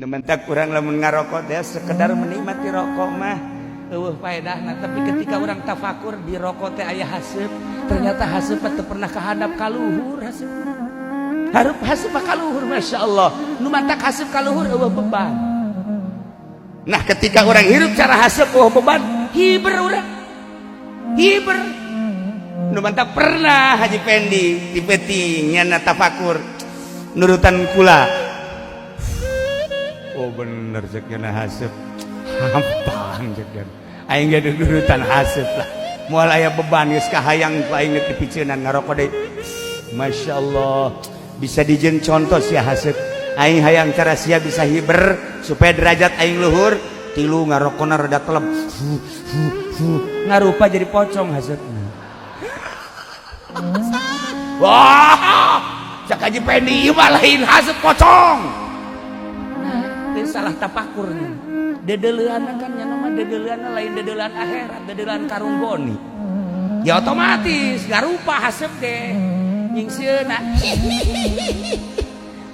Mentak urang lamun ngarokok teh sekedar menikmati rokok mah euweuh faedahna, tapi ketika urang tafakur di rokok teh aya haseup, ternyata haseup teu pernah kahandap ka luhur. Haseup hareup, haseup mah ka luhur. Masya Allah, nu matak haseup ka luhur, euweuh beban. Nah, ketika urang hirup cara haseup, euweuh beban, hiber urang, hiber. Nu matak pernah Haji Pendi di peuting nyana tafakur nurutan kula. Oh bener, cek nyana, haseup hampang. Cek nyana, aing ge nurutan haseup lah, moal aya beban. Geus kahayang ku aing dipiceunan ngarokok deui. Masya Allah, bisa dijieun contoh sia haseup. Aing hayang cara sia bisa hiber supaya derajat aing luhur. Tilu ngarokona rada telep, ngarupa jadi pocong haseupna. Wah, cek Haji Pendi, ieu mah lain haseup, pocong. Nah, itu salah tapakurnya. Dedeulean kan nya mah, dedeulean lain dedeulean akhirat, dedeulean karung goni. Ya otomatis ngarupa haseup deh nyingseuna.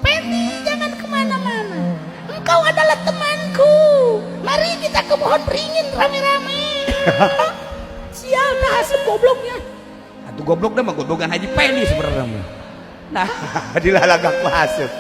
Pendi, jangan kemana-mana. Engkau adalah temanku. Mari kita ke pohon beringin rame-rame. Sial, nah haseup gobloknya. Atuh goblok dah mah goblokan Haji Pendi sebenarnya mah. Nah, dilalagak ku haseup.